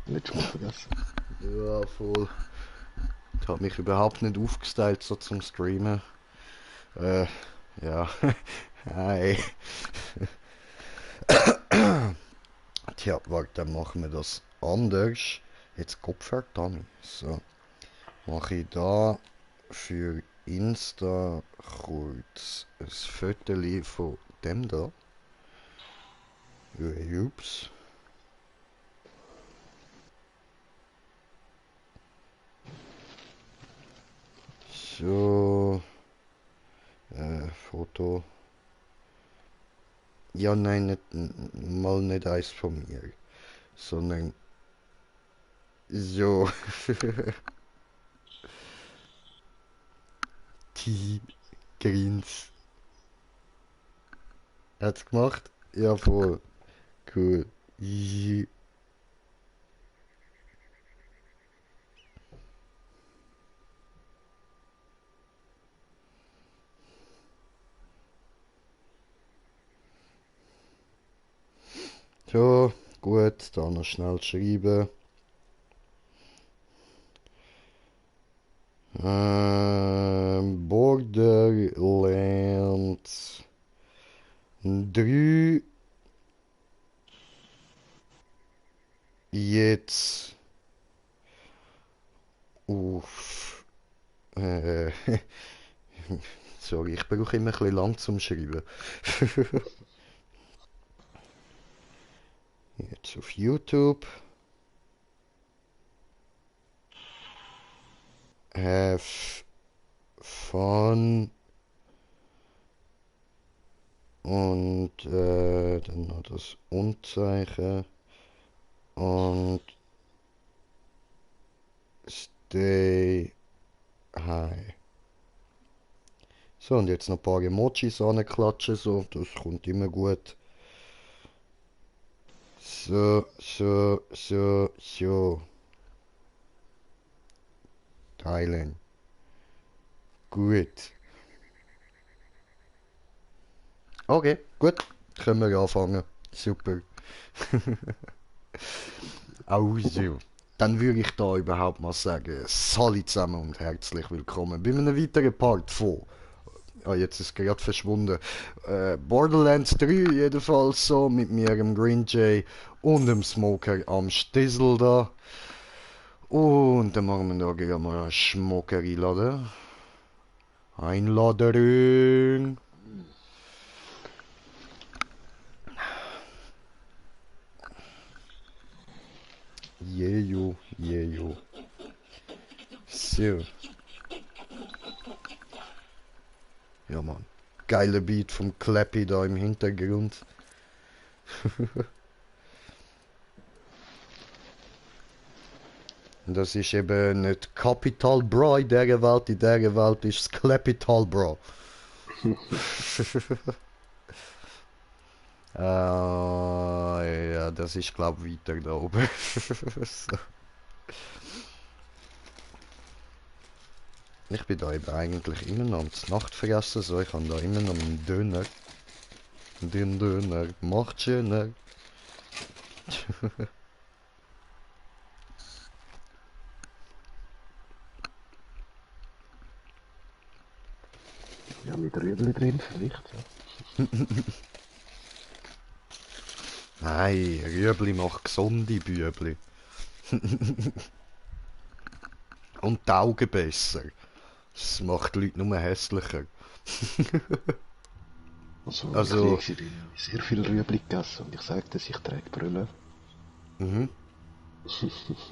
Letztes Mal vergessen. Ja, voll. Ich habe mich überhaupt nicht aufgestylt so zum Streamen. Äh, ja. Hi. Tja, warte, dann machen wir das anders. Jetzt Kopfhörer dann. So. Mache ich da für Insta kurz ein Foto von dem da. Ups. So. Foto. Ja, nein, nicht, mal nicht eins von mir. Sondern so. Die Grins. Hat's gemacht? Ja, voll. Cool. Ja. So, gut, da noch schnell schreiben. Borderlands 3 jetzt auf. Äh, sorry, ich brauche immer ein bisschen lang zum Schreiben. Jetzt auf YouTube. Have fun. Und dann noch das Unzeichen. Und stay high. So, und jetzt noch ein paar Emojis anklatschen, so, das kommt immer gut. So, so, so, so. Teilen. Gut. Okay, gut. Können wir anfangen. Super. Also, dann würde ich da überhaupt mal sagen, Salut zusammen und herzlich willkommen bei einem weiteren Part von. Ah, jetzt ist es gerade verschwunden. Borderlands 3 jedenfalls so mit mir, dem Green Jay und dem Smoker am Stissel da. Und dann machen wir da gleich mal einen Schmocker einladen. Einladung. Jejo, jejo. So. Ja, Mann. Geiler Beat vom Clappy da im Hintergrund. Und das ist eben nicht Capital Bra in dieser Welt ist es Clapital Bra. Ja, das ist glaube ich weiter da oben. So. Ich bin da eben eigentlich immer noch am Nacht vergessen, so ich habe da immer noch einen Döner. Den Döner macht schöner. Ja, mit Rüebli drin vielleicht. Ja. Nein, Rüebli macht gesunde Büebli. Und die Augen besser. Das macht die Leute nur hässlicher. Also, ich Also, kriege sehr viel Rüebli gegessen und ich sage dass ich trage Brille. mhm.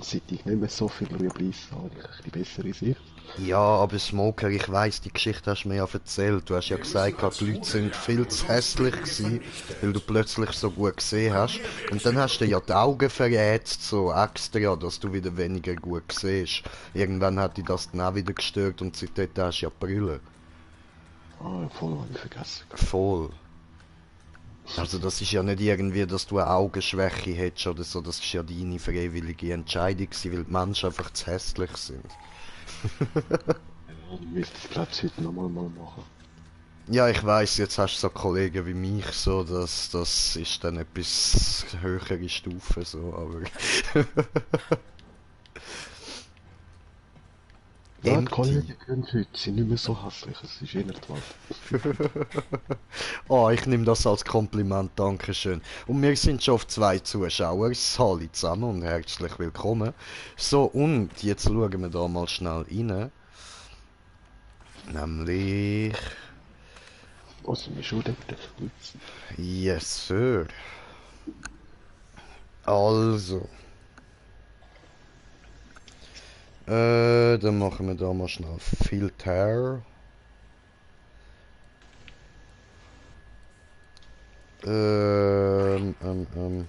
Seit ich nicht mehr so viel Rüebli esse, habe ich ein bisschen bessere Sicht. Ja, aber Smoker, ich weiss, die Geschichte hast du mir ja erzählt. Du hast ja gesagt, die Leute sind viel zu hässlich gewesen, weil du plötzlich so gut gesehen hast. Und dann hast du ja die Augen verätzt, so extra, dass du wieder weniger gut siehst. Irgendwann hat dich das dann auch wieder gestört und seitdem hast du ja Brille. Ah, voll habe ich vergessen. Voll. Also das ist ja nicht irgendwie, dass du eine Augenschwäche hättest oder so, das ist ja deine freiwillige Entscheidung gewesen, weil die Menschen einfach zu hässlich sind. Ja, ich müsste das glaube ich heute nochmal machen. Ja, ich weiß, jetzt hast du so Kollegen wie mich, so, das ist dann etwas höhere Stufe, so, aber. Ja, die Empty. Kollegen heute sind nicht mehr so hässlich, es ist eher die Welt. Oh, ich nehme das als Kompliment, Dankeschön. Und wir sind schon auf 2 Zuschauer. Hallo zusammen und herzlich willkommen. So, und jetzt schauen wir da mal schnell rein. Nämlich. Oh, sind wir schon dort? Yes, Sir. Also. Dann machen wir da mal schnell Filter. Ähm, ähm, ähm.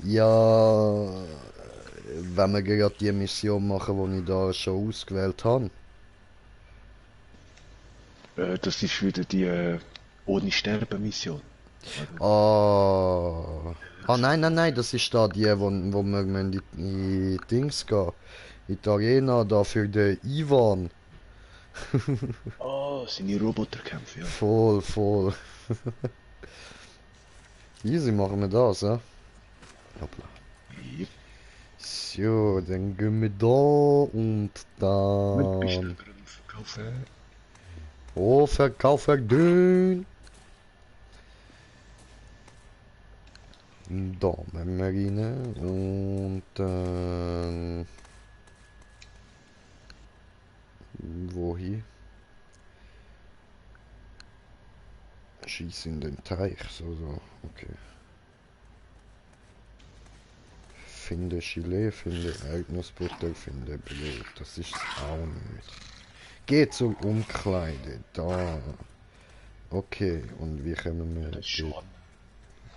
Ja, wenn wir gerade die Mission machen, die ich da schon ausgewählt habe. Das ist wieder die ohne Sterben-Mission. Ah. Ah, nein, nein, nein, das ist da die, wo wir in die Dings gehen. In die Arena da für den Ivan. Oh, seine Roboterkämpfe, ja. Voll, voll. Easy machen wir das, ja? Hoppla. Yep. So, dann gehen wir da und Moment, bist du dann... gerade am Verkaufen? Oh, Verkauf verdünn. Da müssen wir rein und dann... Wohin? Schieß in den Teich, so, okay. Finde Chile, finde Erdnussbutter, finde Brot. Das ist auch nicht. Geh zur Umkleide, da. Okay, und wie kommen wir Ja, das ist dort? schon.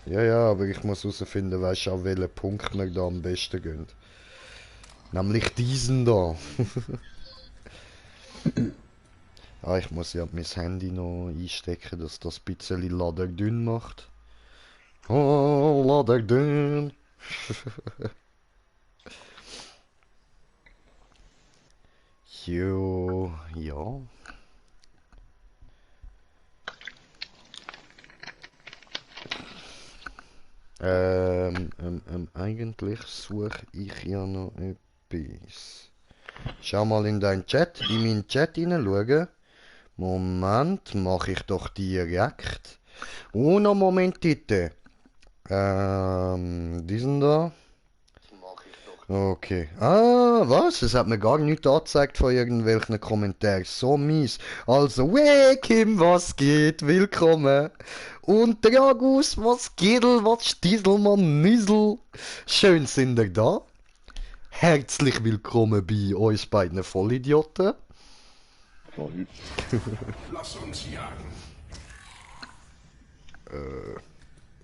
Ja, ja, aber ich muss herausfinden, weißt du, an welchen Punkt wir da am besten gehen. Nämlich diesen da. Ah, ich muss ja mein Handy noch einstecken, dass das ein bisschen laderdünn macht. Oh, laderdünn. Jo, ja. Eigentlich suche ich ja noch etwas. Schau mal in deinen Chat, in meinen Chat hineinschauen. Moment, mache ich doch direkt. Uno momentite. Diesen da. Okay. Ah, was? Es hat mir gar nichts angezeigt von irgendwelchen Kommentaren. So mies. Also, wey, Kim, was geht? Willkommen. Und Dragus, was geht? Was Stieselmann, Nüssel? Schön sind ihr da. Herzlich willkommen bei euch beiden Vollidioten. Voll. Lass uns jagen.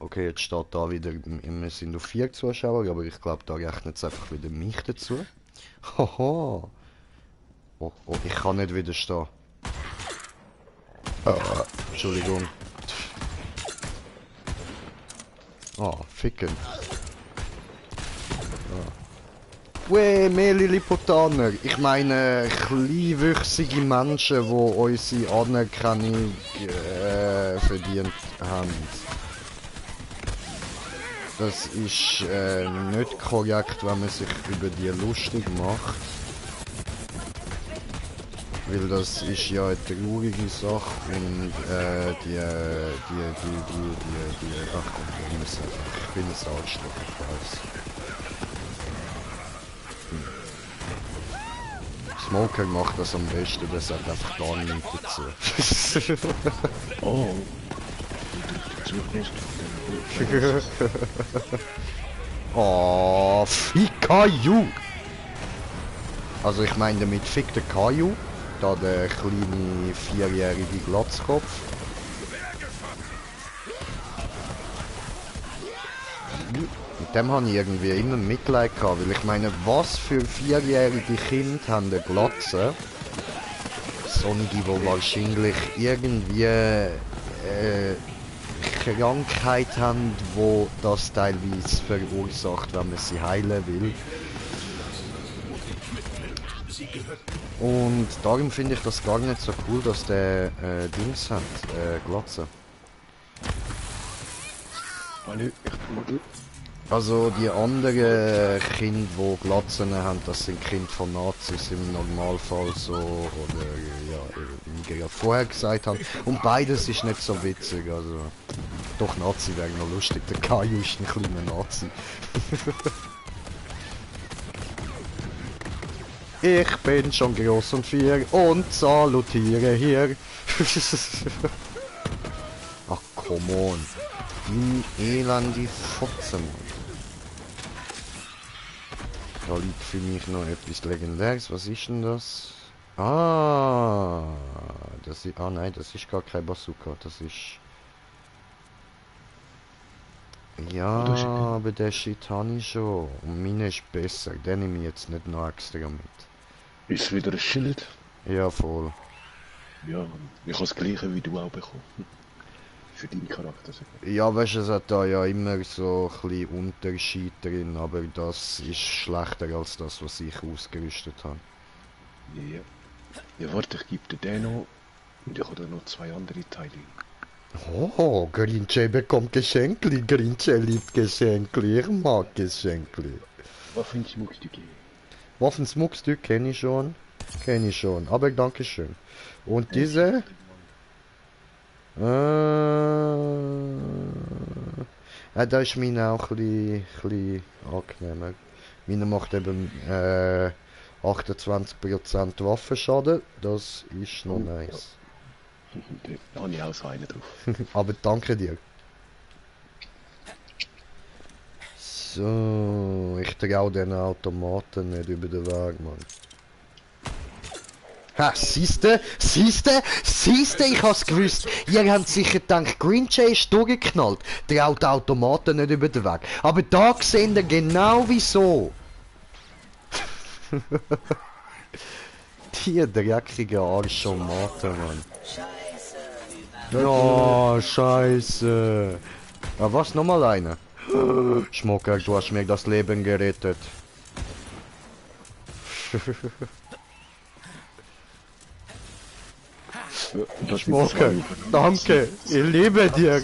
Okay, jetzt steht da wieder, wir sind auf 4 Zuschauer, aber ich glaube, da rechnet es einfach wieder mich dazu. Haha. Oh, oh, ich kann nicht widerstehen. Entschuldigung. Ah, ficken. Weh, mehr Lilliputaner. Ich meine, kleinwüchsige Menschen, die unsere Anerkennung verdient haben. Das ist nicht korrekt, wenn man sich über die lustig macht. Weil das ist ja eine traurige Sache und ach komm, ich bin ein Arschloch, ich weiß. Smoker macht das am besten, der sagt einfach gar nichts dazu. Oh. Oh, fick Kaju! Also ich meine damit fick der Kaju, da der kleine 4-jährige Glatzkopf. Mit dem habe ich irgendwie immer Mitleid gehabt, weil ich meine, was für 4-jährige Kinder haben eine Glatze? Solche, die wahrscheinlich irgendwie Krankheit haben, wo das teilweise verursacht, wenn man sie heilen will. Und darum finde ich das gar nicht so cool, dass der Dings hat, Glatze. Also die anderen Kinder, die Glatzen haben, das sind Kinder von Nazis im Normalfall so, oder ja, wie wir ja vorher gesagt haben. Und beides ist nicht so witzig, also doch Nazi wäre noch lustig, der Caillou ist ein kleiner Nazi. Ich bin schon groß und fier und salutiere hier. Ach, come on. Die elende Fotze, Mann. Da liegt für mich noch etwas Legendäres. Was ist denn das? Ah, das ist... Ah nein, das ist gar kein Bazooka. Das ist... Ja, aber der Shit habe ich schon. Und meine ist besser. Den nehme ich jetzt nicht noch extra mit. Ist wieder ein Schild? Ja, voll. Ja, ich habe das gleiche wie du auch bekommen. Für deinen Charakter. Ja, weißt du, es hat da ja immer so ein bisschen Unterschied drin, aber das ist schlechter als das, was ich ausgerüstet habe. Ja. Ja, warte, ich gebe dir den noch und ich habe da noch 2 andere Teile. Oh, Grinche bekommt Geschenkli, Grinche liebt Geschenkli, ich mag Geschenkli. Waffenschmuckstücke. Waffensmuckstück kenne ich schon, aber dankeschön. Und diese? Da ist meine auch ein bisschen angenehmer. Meine macht eben 28% Waffenschaden, das ist noch nice. Da habe ich auch so einen drauf. Aber danke dir. So, ich traue den Automaten nicht über den Weg, Mann. Ha, siehste, ich hab's gewusst. Ihr habt sicher gedacht, Green Jay ist durchgeknallt. Traut Automaten nicht über den Weg. Aber da seht ihr genau wieso. Die dreckige Arschtomaten, Mann. Ja, scheiße. Ah, was, nochmal eine? Schmucker, du hast mir das Leben gerettet. Schmucker, danke, ich liebe dir.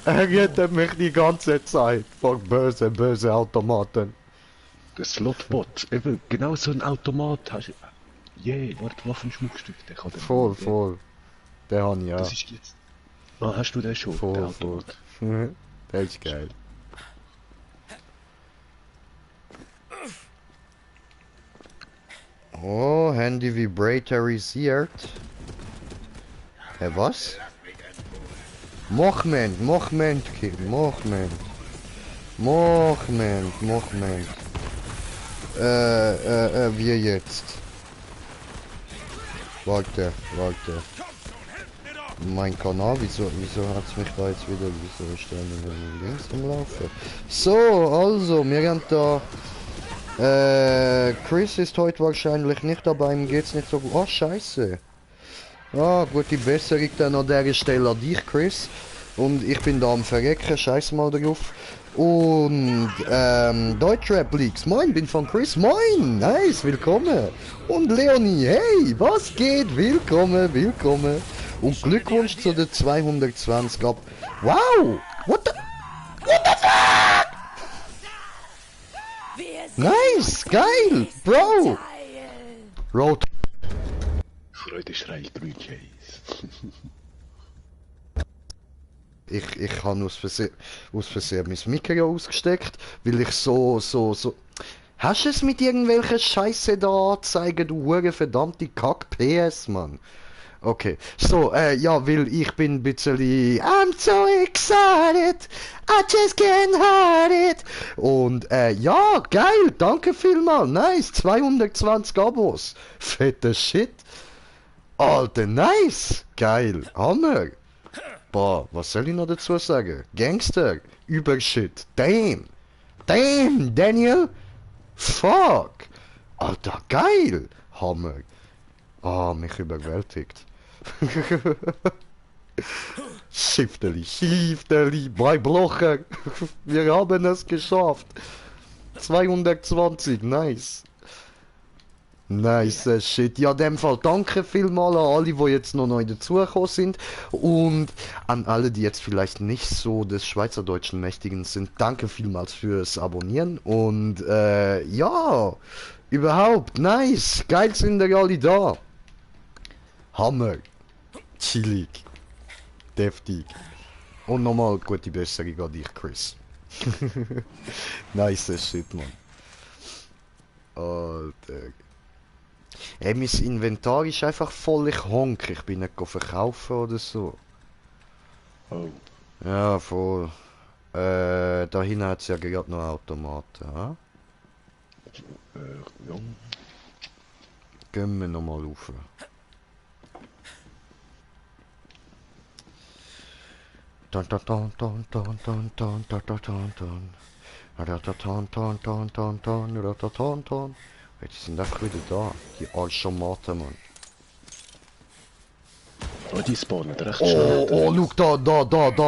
Er rettet mich die ganze Zeit vor böse Automaten. Der Slotbot, eben genau so ein Automat hast du. Warte, Waffenschmuckstück, der kann den. Voll. Der habe ich ja. Das ist jetzt. Ah, hast du den schon? Voll. Der ist geil. Oh, Handy vibratorisiert. Hä, was? Moment, Kind, Moment. Wie jetzt? Warte. Mein Kanal, wieso hat's mich da jetzt wieder, wieso ist der links rumlaufen? So, also, wir haben da, Chris ist heute wahrscheinlich nicht dabei, ihm geht's nicht so gut. Oh, scheiße. Ah, gute Besserung dann an dieser Stelle an dich, Chris. Und ich bin da am Verrecken, scheiß mal drauf. Und, Deutschrap Leaks, moin, bin von Chris, moin, nice, willkommen. Und Leonie, hey, was geht, willkommen. Und Glückwunsch zu der 220 ab. Wow, what the fuck? Nice, geil, Bro. Road. Freudeschrei, Green Jays. Ich habe aus Versehen mein Mikro ausgesteckt, weil ich so... Hast du es mit irgendwelchen Scheiße da anzeigen, du hure verdammte Kack-PS, Mann? Okay, so, ja, weil ich bin ein bisschen... I'm so excited, I just can't hide it. Und, ja, geil, danke vielmals, nice, 220 Abos. Fetter Shit. Alter, nice, geil, Hammer. Boah, was soll ich noch dazu sagen? Gangster, Übershit, damn, Daniel, fuck, Alter, geil, Hammer. Ah, mich überwältigt. Schifteli, bei Blocher, wir haben es geschafft. 220, nice. Nice shit. Ja, in dem Fall danke vielmals an alle, die jetzt noch neu dazugekommen sind. Und an alle, die jetzt vielleicht nicht so des Schweizerdeutschen mächtigen sind, danke vielmals fürs Abonnieren. Und ja, überhaupt, nice. Geil sind ihr alle da. Hammer. Chillig. Deftig. Und nochmal gute Besserung an dich, Chris. Nice shit, man. Alter. Ey, mein Inventar ist einfach völlig honk. Ich bin nicht verkaufen oder so. Oh. Ja, voll. Da hinten hat es ja gerade noch Automaten, ha? Ja. Gehen wir nochmal rauf. Ton ton ton ton ton ton ton ton ton ton ton. Ton ton ton ton ton ton. Die sind einfach wieder da, die Arschamaten, Mann. Oh, die spawnen recht Oh, schnell. oh, look, da,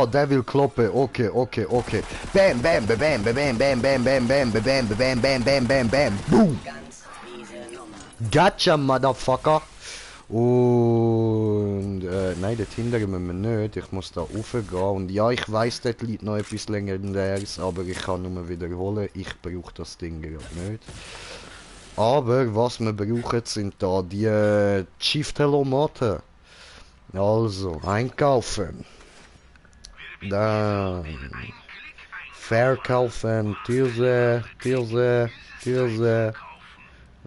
der will kloppen. Okay. Bam, bam, bam, bam, bam, bam, bam, bam, bam, bam, bam, bam, bam, bam, bam, boom. Gotcha, Motherfucker. Und, nein, dort hinten müssen wir nicht. Ich muss da raufgehen. Und ja, ich weiss, dort liegt noch etwas Legendäres, aber ich kann nur wiederholen, ich brauche das Ding gerade nicht. Aber was wir brauchen, sind da die Chief-Telomaten. Also, einkaufen. Dann verkaufen, diese.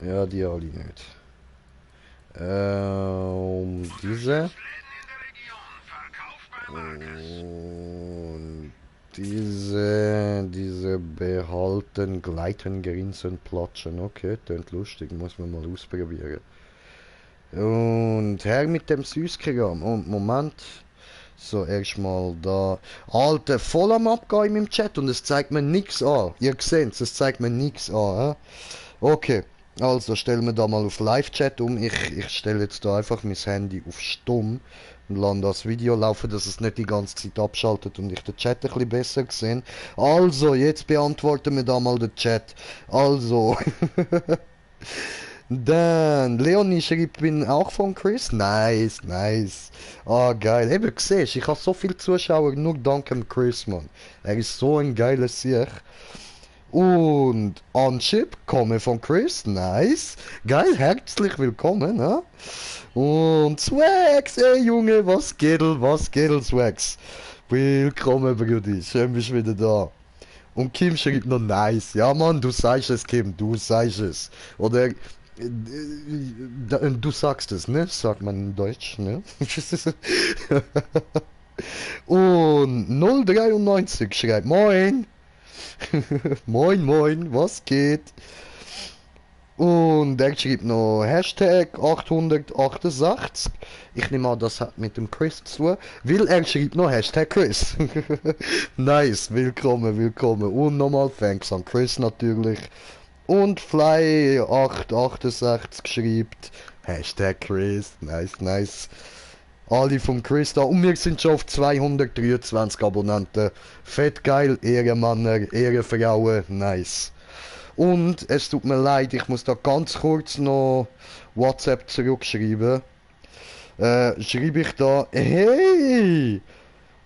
Ja, die alle nicht. Diese. Und diese behalten, gleiten, grinsen, platschen. Okay, klingt lustig, muss man mal ausprobieren. Und her mit dem Süßkram. Und Moment. So, erstmal da. Alter, voll am Abgehen im Chat und es zeigt mir nichts an. Ihr seht es zeigt mir nichts an. He? Okay, also stellen wir da mal auf Live-Chat um. Ich stelle jetzt da einfach mein Handy auf Stumm und lasse das Video laufen, dass es nicht die ganze Zeit abschaltet und ich den Chat ein bisschen besser sehe. Also, jetzt beantworten wir da mal den Chat. Also. Dann, Leonie schreibt, bin auch von Chris. Nice. Ah, geil. Eben, siehst, ich habe so viele Zuschauer, nur dank dem Chris, Mann. Er ist so ein geiler Sieg. Und Anschip, komme von Chris. Nice. Geil, herzlich willkommen, ha? Und Swags, ey Junge, was geht, Swags? Willkommen, Brudi. Schön bist du wieder da. Und Kim schreibt noch nice. Ja, Mann, du sagst es, Kim, du sagst es. Oder du sagst es, ne? Sagt man in Deutsch, ne? Und 093 schreibt moin. moin, was geht? Und er schreibt noch Hashtag 868. Ich nehme an, das hat mit dem Chris zu tun, weil er schreibt noch Hashtag Chris. Nice, willkommen. Und nochmal thanks an Chris natürlich. Und Fly 868 schreibt Hashtag Chris. Nice. Alle vom Chris da. Und wir sind schon auf 223 Abonnenten. Fett geil, Ehrenmänner, Ehrenfrauen, nice. Und es tut mir leid, ich muss da ganz kurz noch WhatsApp zurückschreiben. Schreibe ich da, hey,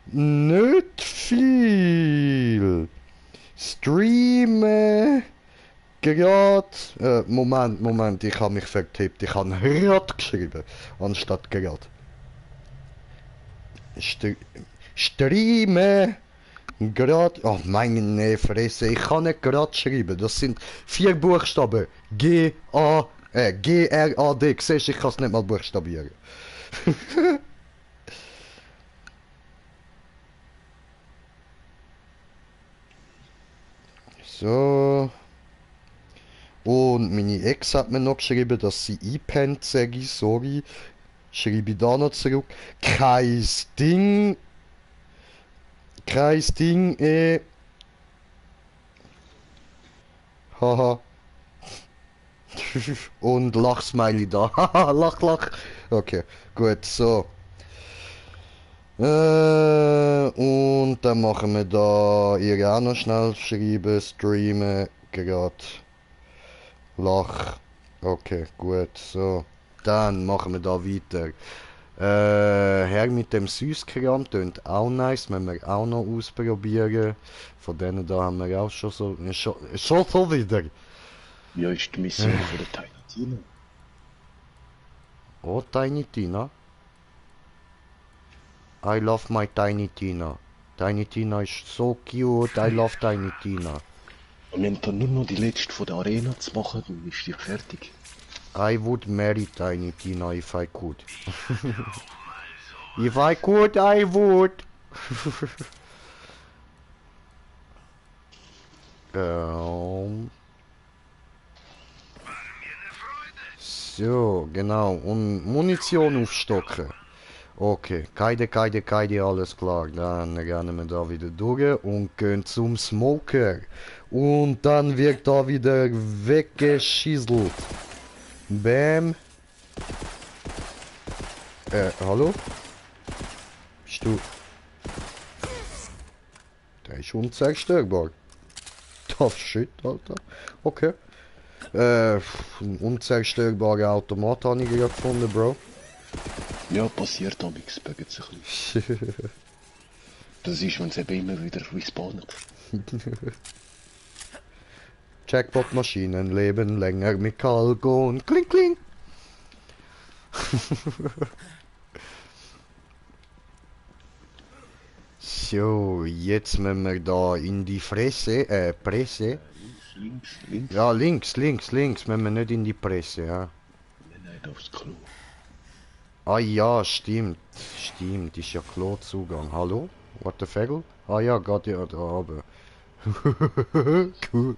nicht viel. Streame gerade. Moment, ich habe mich vertippt. Ich habe gerade geschrieben, anstatt gerade. Streame gerade. Oh meine Fresse, ich kann nicht gerade schreiben. Das sind 4 Buchstaben. G-R-A-D. Siehst du, ich kann es nicht mal buchstabieren. So. Und meine Ex hat mir noch geschrieben, dass sie einpennt, sage ich, sorry. Schreibe ich da noch zurück. Kein Ding, Haha. Und Lachsmiley da. Haha, lach. Okay, gut, so. Und dann machen wir da ihr auch noch schnell schreiben, streamen, gerade. Lach. Okay, gut, so. Dann machen wir da weiter. Her mit dem Süßkram tönt auch nice, müssen wir auch noch ausprobieren. Von denen da haben wir auch schon so wieder. Ja, ist die Mission von der Tiny Tina. Oh, Tiny Tina. I love my Tiny Tina. Tiny Tina ist so cute, I love Tiny Tina. Und wir haben dann nur noch die letzte von der Arena zu machen, dann ist die fertig. I would marry Tiny Tina if I could. If I could, I would. So, genau. Und Munition aufstocken. Okay, keine, alles klar. Dann rennen wir da wieder durch und gehen zum Smoker. Und dann wird da wieder weggeschießelt. Bam. Hallo? Bist du... Der ist unzerstörbar. Tough shit, Alter. Okay. Ein unzerstörbare Automat habe ich gerade gefunden, Bro. Ja, passiert auch nichts, bögt sich ein bisschen. Das ist, wenn es eben immer wieder respawnt. Jackpot-Maschinen leben länger mit Kalgon. Kling, kling. So, jetzt müssen wir da in die Presse. Links. Ja, links. Müssen wir nicht in die Presse, ja. Nein, aufs Klo. Ah ja, stimmt, ist ja Klozugang. Hallo? What the fuck? Ah ja, geht ja da oben. Cool.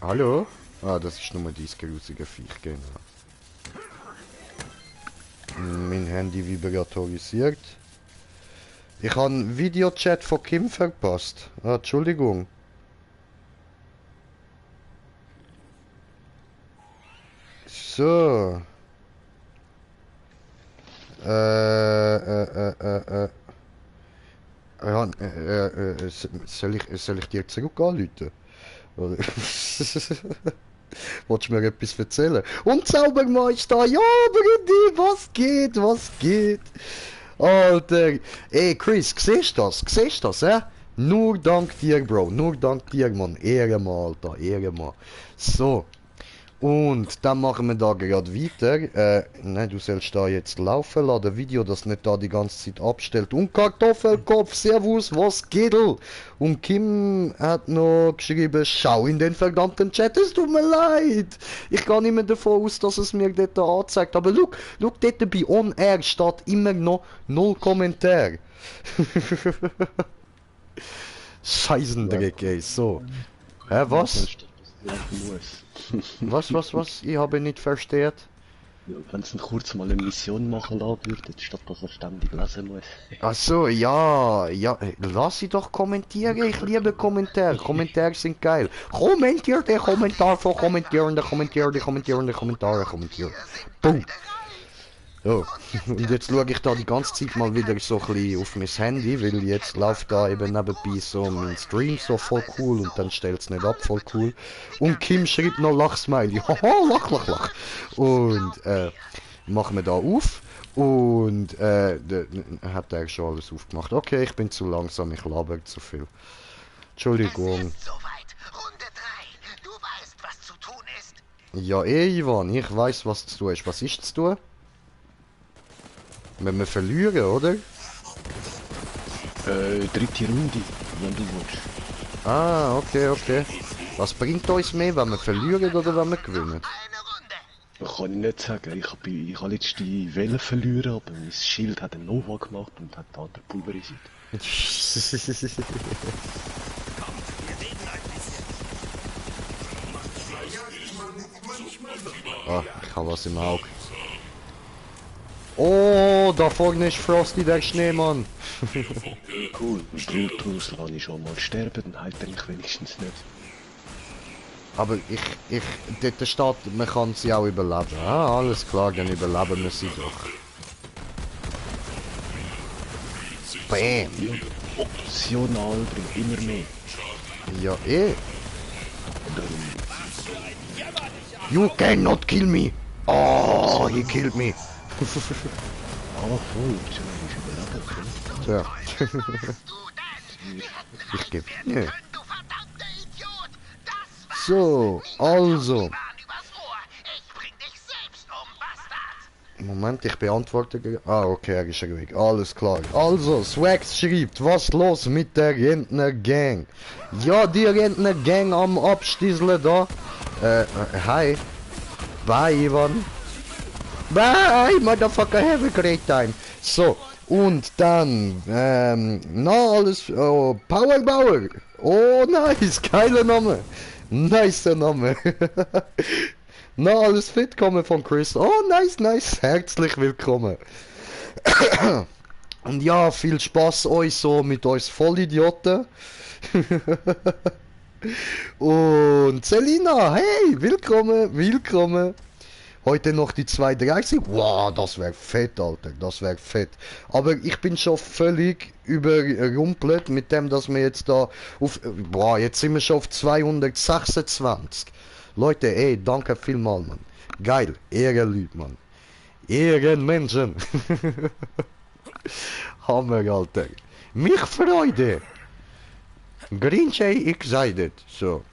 Hallo? Ah, das ist nur dieses grusige Viech, genau. Mein Handy vibratorisiert. Ich habe einen Videochat von Kim verpasst. Ah, Entschuldigung. So. Ja, soll ich dir zurück anrufen? Oder- Wolltest du mir etwas erzählen? Und Zaubermeister, ja, Brudi, was geht? Alter, ey Chris, siehst du das, Nur dank dir, Bro, nur dank dir, Mann. Ehrenmann, Alter, Ehrenmann. So. Und dann machen wir da gerade weiter. Nein, du sollst da jetzt laufen lassen, Video, das nicht da die ganze Zeit abstellt. Und Kartoffelkopf, Servus, was geht? Und Kim hat noch geschrieben, schau in den verdammten Chat, es tut mir leid. Ich gehe nicht mehr davon aus, dass es mir dort anzeigt. Aber look, dort bei On Air steht immer noch 0 Kommentar. Scheißendreck, ey, so. Hä, was? Was? Ich habe nicht versteht. Ja, wenn es kurz mal eine Mission machen lassen würde, statt dass er ständig lesen muss. Ach so, ja, lass sie doch kommentieren, ich liebe Kommentare, Kommentare sind geil. Kommentier den Kommentar von kommentieren. Boom. So, und jetzt schaue ich da die ganze Zeit mal wieder so ein bisschen auf mein Handy, weil jetzt läuft da eben nebenbei so mein Stream so voll cool und dann stellt es nicht ab, voll cool. Und Kim schreibt noch Lachsmiley, haha, lach. Und machen wir da auf und hat er schon alles aufgemacht. Okay, ich bin zu langsam, ich laber zu viel. Entschuldigung. Soweit. Runde 3. Du weißt, was zu tun ist. Ja, Ivan, ich weiß, was zu tun ist. Was ist zu tun? Wenn wir verlieren, oder? Dritte Runde, wenn du willst. Ah, okay. Was bringt uns mehr, wenn wir verlieren oder wenn wir gewinnen? Eine Runde. Kann ich nicht sagen. Ich habe letzte Welle verloren, aber mein Schild hat einen Nova gemacht und hat den anderen pulverisiert. Ah, ich habe was im Auge. Oh, da vorne ist Frosty, der Schneemann. Cool, und Brutus lasse ich schon mal sterben, dann heilt er mich wenigstens nicht. Aber dort steht, man kann sie auch überleben. Ah, alles klar, dann überleben wir sie doch. Bam! Optional bringt immer mehr. Ja, eh. You cannot kill me! Oh, he killed me! Ah, voll. Ist ja überlegen. Tja. Du denn? Wir hätten Ich reich geb- werden nee. können, du verdammter Idiot! Das war's! So, also. Niemand haut die Bahn übers Ohr. Ich bring dich selbst um, Bastard! Moment, ich beantworte. Okay, er ist ruhig. Alles klar. Also, Swax schreibt, was los mit der Rentner Gang? Ja, die Rentner Gang am Abstieseln da. Hi. Bye, Ivan. Bye, motherfucker, have a great time. So, und dann, na, alles, oh, Power Bauer. Oh, nice, geiler Name. Nicer Name. Na, alles fit kommen von Chris. Oh, nice, nice. Herzlich willkommen. Und ja, viel Spaß euch so mit euch Vollidioten. Und Selina, hey, willkommen, willkommen. Heute noch die 230. Wow, das wäre fett, Alter, das wäre fett. Aber ich bin schon völlig überrumpelt mit dem, dass wir jetzt da auf... Boah, jetzt sind wir schon auf 226. Leute, ey, danke vielmals, Mann. Geil, Ehrenleute, Mann. Ehrenmenschen. Hammer, Alter. Mich Freude. Green Jay excited. So.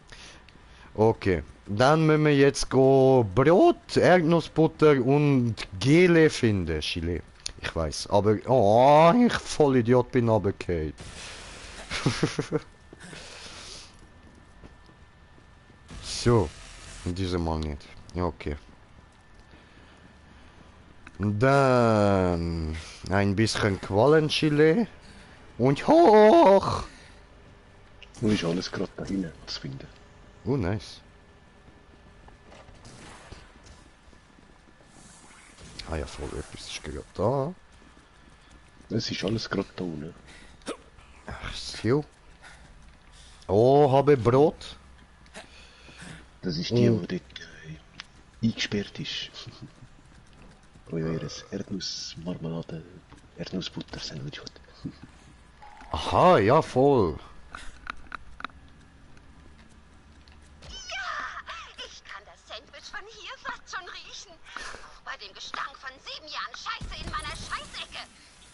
Okay. Dann müssen wir jetzt go Brot, Erdnussbutter und Gele finden. Chile. Ich weiß. Aber, oh, ich Vollidiot bin runtergefallen. So. Diese Mal nicht. Ja, okay. Dann ein bisschen Quallenchile und hoch. Wo ist alles gerade da hinten zu finden? Oh, nice. Ah ja, voll etwas ist gerade da. Es ist alles gerade da unten. Ach so. Oh, habe Brot. Das ist die, die dort eingesperrt ist. Wo ihr Erdnussmarmelade, Erdnussbutter-Sandwich hat. Aha, ja, voll. Ich kann das Sandwich von hier fast schon riechen. Auch bei dem Gestank von 7 Jahren Scheiße in meiner Scheißecke.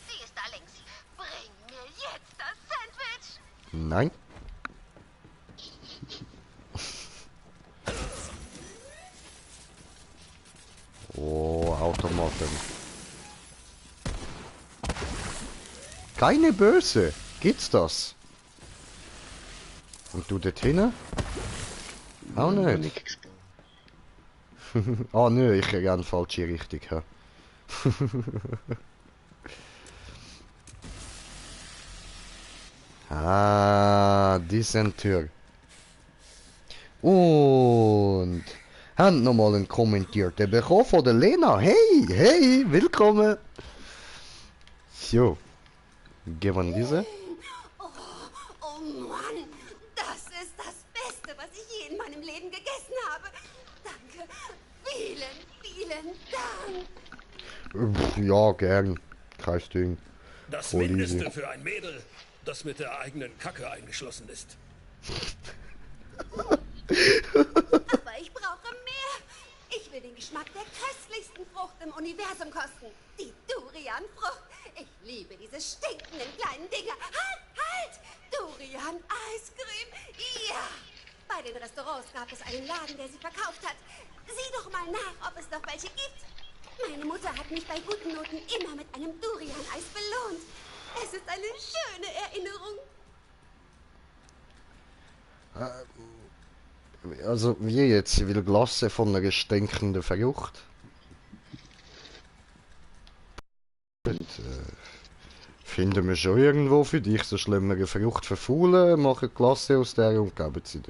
Sie ist da links. Bring mir jetzt das Sandwich. Nein. Oh, Automaten. Keine Böse. Gibt's das? Und du dort hinten? Auch nicht. Ah nö, ich gehe in falsche Richtung. Ja. Ah, die sind Tür. Und haben nochmal einen Kommentierter bekommen von der Lena. Hey, hey, willkommen. So, gehen wir diese. Oh Mann, das ist das Beste, was ich je in meinem Leben gegessen habe. Danke, vielen, vielen Dank. Ja, gern. Kein Ding. Das Oh, Mindeste Lisi. für ein Mädel, das mit der eigenen Kacke eingeschlossen ist. Aber ich brauche mehr. Ich will den Geschmack der köstlichsten Frucht im Universum kosten. Die Durianfrucht. Ich liebe diese stinkenden kleinen Dinger. Halt, halt! Durian-Eiscreme. Ja! Bei den Restaurants gab es einen Laden, der sie verkauft hat. Sieh doch mal nach, ob es noch welche gibt. Meine Mutter hat mich bei guten Noten immer mit einem Durian-Eis belohnt. Es ist eine schöne Erinnerung. Also, wie jetzt? Sie will Glasse von einer stinkenden Frucht. Gut, finden wir schon irgendwo für dich so schlimmere Frucht verfaulen, machen Glasse aus der und geben sie dir.